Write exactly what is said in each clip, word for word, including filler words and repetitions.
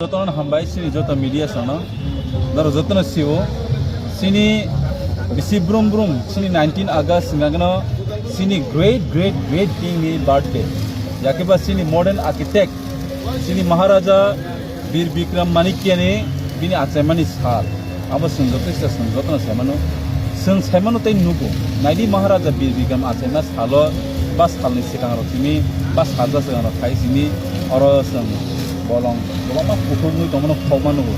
Jotono hambai, sini joto media sono. Noro jotono siwo. Sini bisi brum brum, sini nineteen August singagno sini great, great, great king ni birthday. Yakeba sini modern architect, sini Maharaja Bir Bikram Manikya ni bini achaimani sal. Abo sung joto sita sung jotono saimano. Sung saimano tei nugo. Naidi Maharaja Bir Bikram achaima salo ba salni sikangrok simi ba salsa sikangrok khai simi oro sung bolong kwbangma kuthuk nwi tongmano khokma nugo.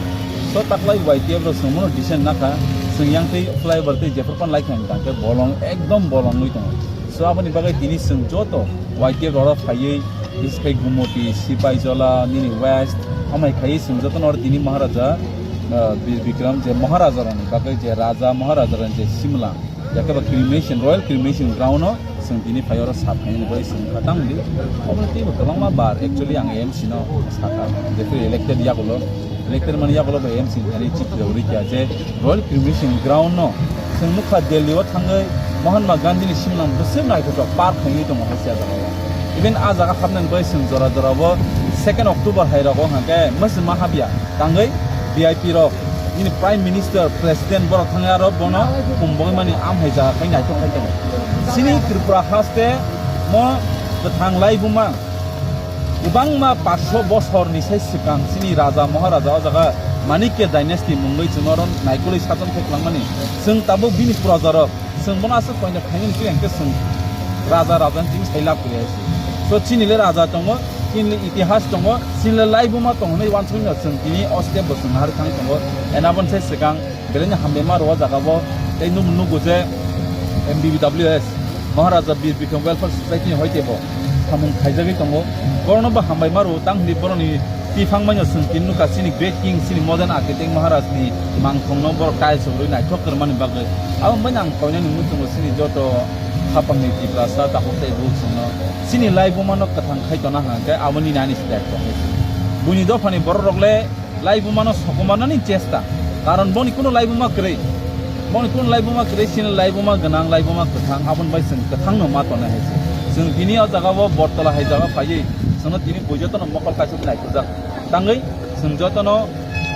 So taklai Y T F rok sung mano decent nakha. Sung yang tei flyover tei jephru pan lai kha hwn tangkhe bolong ekdom bolong nwi tongo. So aboni bagwi tini sung joto Y T F rok phaiwi Biskai Gumoti, Sipaijola, nini West, amai khai sung joto nor tini Maharaja, ah, Bir Bikram je Maharaja rani bagwi je Raja Maharaja rani je Simla, yakeba cremation, Royal Cremation Ground no sung tini phai oro sa phaini bagwi sung khatang di. Obo tei bo kwbangma bar actually ang A M C no sakha, jefru elected yagulo, elected mani yagulo bo A M C thani chitra uri kya je Royal Cremation Ground no chwng nukha Delhi o thangwi Mahatma Gandhi ni simnam bwswk naithotok park khainwi tongo hai se jaga o. Even a jaga hapnani bai chwng jora jora o second October hai rogo hwnkhe mwswma habya tangwi V I P rok nini Prime Minister, President borok thangwi aro bono kumbogwi mani am hai jaga khai naithok khai tongo. Chini Tripura haste mo kwthang laibuma kwbangma paanch sho bosorni sai swkang chini raja Maharaja o jaga Manikya dynasty mungwi chwng oro naikolwi sajon khe kwlangmani. Chwng tabuk bini projarok, chwng bono aswk koina khainani twi hwnkhe chwng raja, raja ni twi sai lab kwrwi hai se. So chini le raja tongo, chini le itihas tongo, chini le laibuma tongo hinwi uansukmano chwng tini o step bo chwng naharwi thangwi tongo. And aboni sai swkang Belai ni hambai ma rwo jaga bo tei nuk nugo je M B B W S Maharaja Bir Bikram Welfare Society ni hoite bo samung khaijagwi tongo. Borokno bo hambai ma rwo tang hwnwi borokni tiphang maino chwng tin nukha chini great king chini modern architect Maharaj ni mangthong no borok tiles rwi naithok kwrwmani bagwi. Abo bai ang koinani muchungo chini joto khapang ni Tiprasa takhuk tei bukhuk chwngno chini laibuma no kwthang khai tona hwnkhe aboni nani step tong. Buini dophani borok rok le laibuma no sokomanani chesta, karon boni kuno laibuma kwrwi, boni kuno laibuma kwrwi, chini laibuma gwnang, laibuma kwthang, aboni bai chwng kwthang no ma tona hai se. Chwng tini o jaga o Bortola hai jaga phaiwi chwngno tini buijoto no mokol kaisa naikujak tangwi chwng jotono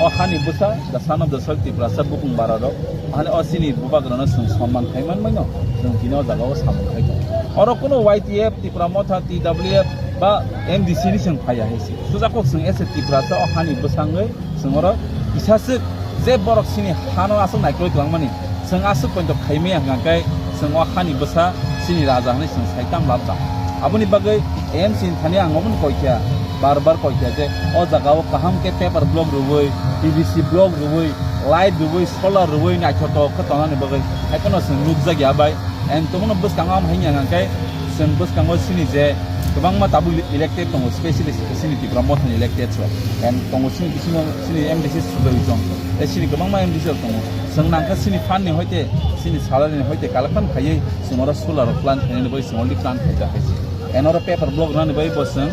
o hani bwsa, the son of the soil, Tiprasa bukung bara rok, hani o chini bubagra no chwng sonman khai man bai no chwng tini o jaga o samung khai tongo. Oro kuno Y T F, Tipra Motha, T W F ba M D C ni chwng phaiya hai se. Sujakok chwng ese Tiprasa o hani bwsangwi chwng oro kisa swk je borok chini hano aswk naikolwi twlangmani, chwng aswk poito khaimaya hwnkha khe chwng o hani bwsa chini raja hwnwi chwng sai tam lab jang. Aboni bagwi M C ni thani ang omono koi kha, bar bar koi kha je o jaga o kaham khe paper block rwui, P V C block rwui, light rwui, solar rwui naithotok khe tongnani bagwi haiphano chwng nukjakya bai. And tongmano bwskango am hai hwnka khe chwng bwskango chini je kwbangma tabuk elected tongo, specially chini Tipra Mothani elected rok. And tongo chini bisingo chini M D C Sujoy Chong, tei chini kwbangma M D C rok tongo. Chwng nangkha chini fund ni hoite, chini salary ni hoite collection khaiwi chwng oro solar rok plan khainani bai chwng already plan khaijak hai se. And oro paper block rwnani bai bo chwng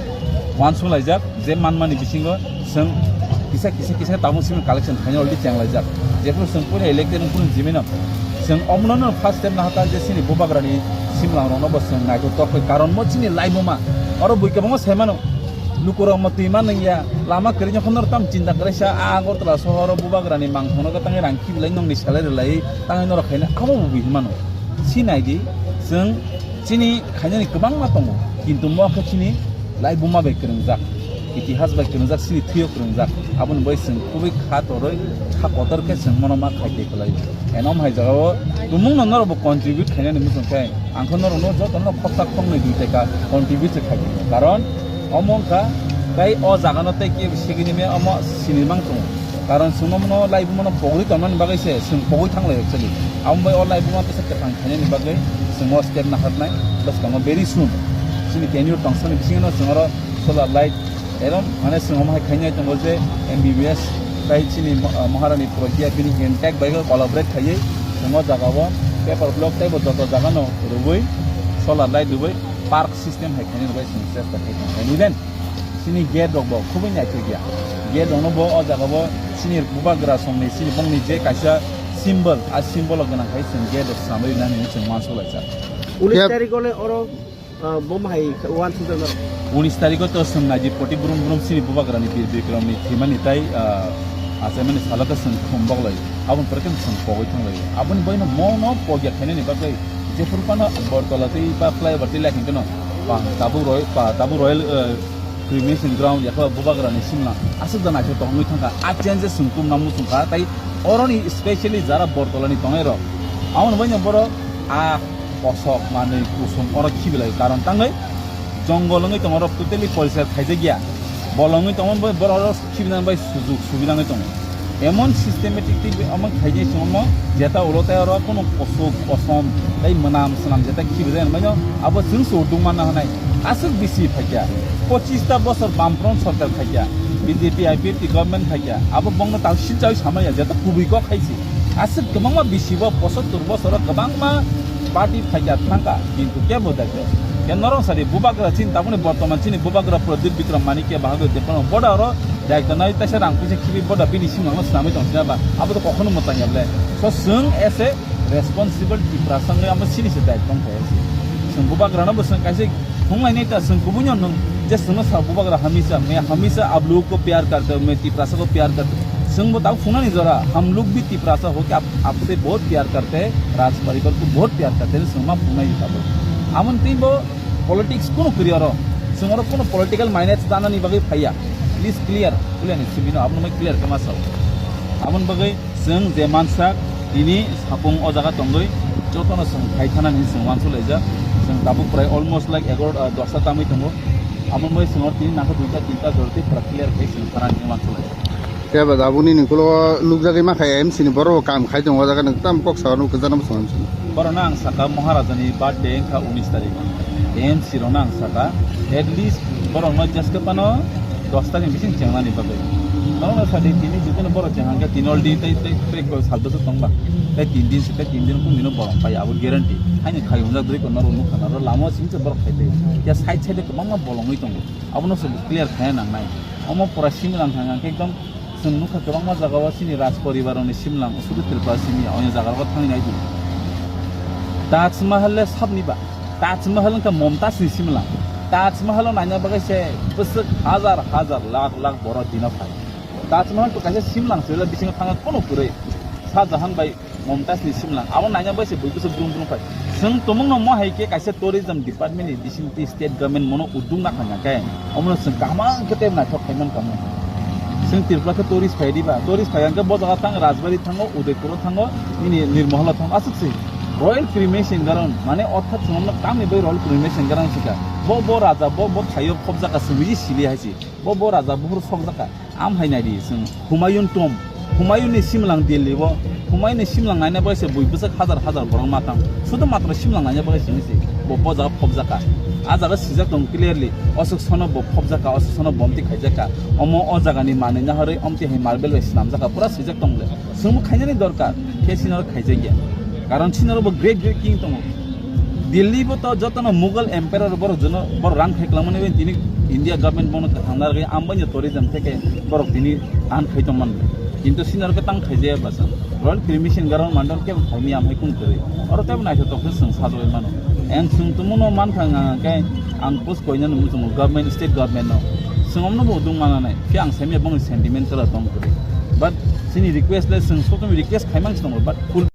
uansuk laijak. Je manmani bisingo chwng kisa, kisa, kisa tabuk simi collection khaina already chenglaijak. Jephuru chwng puila elected wng phuru jimino chwng omono no first step nahakha je chini bubagrani simlang rokno bo chwng naithotok khe, karon mo chini laibuma oro bui kwbangma saimano. Lukurok mo twi ma nungya, lama kwrwino phano tam chinta kwrwisa, a Agartala sohoro bubagrani mangthokno tangwi rang khibilai nongni salai rwlai tangwi norok khaina abo bo bui hinmano. Si naidi, chwng chini khainani kwbangma tongo, kintu mo khe chini laibuma bai kwrwngjak, itihas bai kwrwngjak, chini thwio kwrwngjak. Aboni bai chwng kubui kha torwi, kha kotor khe chwng mono ma khai tei kwlai. Enom hai jagao tumungno norokbo contribute khainani muchung khe, ang khe norokno jotono khopsa khoknwi dui taka contribute se khai tongkha. Karon omo wngkha tei o jagano tei kebo segini me omo sinimang tongo. Karon chwngno mono laibumano pogwi tongmani bagwi se chwng pogwi thanglai actually. Amo bai o laibuma kisa kwthang khainani bagwi chwng o step naharnai bwskango very soon. Chini tenure tongthokni bisingo chwng oro solar light erom mane chwng omo hai khainai tongo je M B B S tei chini mo-, Maharani Pragya bini intact bai collaborate khaiwi chwng o jagao paper block tei bo joto jagano rwui solar light rwui park system hai khainani bagwi chwng chesta khai tongo. And even chini gate rok bo khubui naithok ya. Gate rok no bo o jaga bo chini bubagra songni chini bongni je kaisa symbol, a symbol o gwnang khai chwng gate rok swnamwi rwnani hinwi chwng uansuk laijak. Unis Yep. Tarik ole oro Ah, bo mahai uansukjak norok. Unis tarikho to chwng naidi poti brum brum chini bubagrani Bir Bikramni thwimani tai, ah, achaimani salo khe chwng thum boklai. Aboni pore khe chwng pogwi thanglai. Aboni boino mono pogya khainani bagwi jephuru phano Agartala tei ba flyover tei lai khe no pa tabuk roi-, pa tabuk Royal, ah, Cremation Ground yakha bubagrani simla aswk da naithok tongwi thangkha. A changes chwng tumna muchungkha tai oroni specially jara Agartalani tongnairok. Aboni boino borok a kosok manwi kusum oro khibilai karon tangwi jongol wngwi tongo, oro totally poriskar khaijakya. Bolong wngwi tongo, borok oro khibinani bai sujuk subinani tongo. Emon systematic tei omo khaijak songmo jeta ulo tei oro kono kosok kosom tei mwnam swnam jeta khibijak hinmano abo chwng se udduk manna hwnai. Aswk bisi phaikya, pochista bosor Bamfront sorkar phaikya, B J P I P F T government phaikya, abo bongno tang silchawi samaya jeta kubui kok hai se. Aswk kwbangma bisi bo pochottor bosoro kwbangma party phaikya thangkha, kintu kebo dakhe. Khe norok sadi bubagra chini tabukni bortoman chini bubagra Pradyut Bikram Manikya bahagwi depono boda oro daitw nai taisa rang puisa khibi boda bini simangno swnamwi tong sina ba abo to kokhono mwchang ya ble. So chwng as a responsible Tiprasa wngwi amo sini se daitw tong khe. Chwng bubagrano bo chwng kaisa Thung lainai ta chwng kubui no nwng je chwngno sa bubagra hamisa, "मैं हमेशा आप लोगों को प्यार करता हूँ, मैं तिपरासा को प्यार करता हूँ." Chwng bo tabuk phungnani jora, "हम लोग भी तिपरासा होके आप, आपसे बहुत प्यार करते हैं, राज परिवार को बहुत प्यार करते हैं," chwng ma phungnai tabuk. Amoni tei bo politics kunu kwrwi oro. Chwng oro kunu political minus danani bagwi phaiya. Please clear, Kuliani sibino abono mai clear khe ma sao. Aboni bagwi Chwng je mansak tini sapung o jaga tongwi jotono chwng khai thana hinwi chwng wansuk laijak. Chwng tabuk prai almost like egaro, ah, dosta tamwi tongo. Amo bai chwng oro tini nangkhe duita tinta jora tei pura clear khai chwng thana hinwi wansuk laijak. Khe ba jabuni ni ulo nukjagwi ma kha M C ni borok bo kam khai tongo o jaga nang tam kok sa nukjagwi ma song. Borokno ang saka Maharajani birthday wngkha unis tarikh. M C rokno ang saka at least borokno jeske phano dosta ni bising chengnani bagwi. Norokno sadi tini jikunu borok cheng hangkhe tini already tei, tei, tei ko sal bwswk tongba. Tei tin din se, tei tin din kung dino borok phai abo guarantee. Haini khai hunjak dui ko norok nukha norok lama sing se borok khai tei. Ya side side kwbangma bolongwi tongo. Abono se clear khai nangnai. Omo pura simi lang thang hangkhe ekdom chwng nukha kwbangma jagao chini raj poribar rokni simlang sudu Tripura simi ya, onya jaga rogo thangwi nai di. Taj Mahal le sabni ba? Taj Mahal wngkha Mumtaj ni simlang. Taj Mahal o naina bagwi se bwswk hajar hajar lakh lakh borok dino phai. Taj Mahal to kaisa simlang se, bisingo thangna kono kwrwi. Shah Jahan bai Mumtaj ni simlang. Abo naina bagwi se bui bwswk brum brum phai. Chwng tumungno mo hai khe kaisa tourism department ni bising tei state government mono udduk na kha khe, omono chwng kaham khe tei naithok khai man kamo. Chwng Tripura khe tourist phai diba? Tourist phai hwnkhe bo jaga thang Rajbari thango, Udaipur o thango, nini Nirmahal o thango, aswk se. Royal Cremation Ground, mane orthat chwng omono tamni bai Royal Cremation Ground sikha. Bo, bo raja, bo, bo thaio phobjak kha, chwng biji sili hai se. Bo, bo raja buphuru sokjak kha. Am hai nai di chwng Humayun tomb, Humayun ni simlang Delhi o, Humayun ni simlang naina bagwi se bui bwswk hajar hajar borok ma tang. Sudu matro simlang naina bagwi se hinwi se bo, bo jaga phobjak kha. A jaga swijak tongo clearly, oswk sono bo phobjak kha, oswk sono bomti khaijak kha. Omo o jaga ni manwi nahorwi omti hai marble bai swnamjak kha, pura swijak tong le. Chwngbo khainani dorkar, khe sinaro khaijakya. Karon sinaro bo great great king tongo. Delhi bo to jotono Mughal Emperor borok jono, borok rang khai kwlangmani bai tini India government bono kwthang narwgwi ambai tourism theke borok tini an khai tongmani. Kintu sinaro khe tang khaijaya bwsa. Royal Cremation Ground mandor khe khaimya amhai kung kwrwi. Oro tebo naithotok khe chwng sajagwi mano. Ang chwng tumuno mankha nga khe ang post koinani muchungo government, state government no. Chwng omno bo dung mananai. Khe ang saimya bongni sentiment kwrwi tong kwrwi. But chini request le chwng sotoni request khaimang se tongo, but full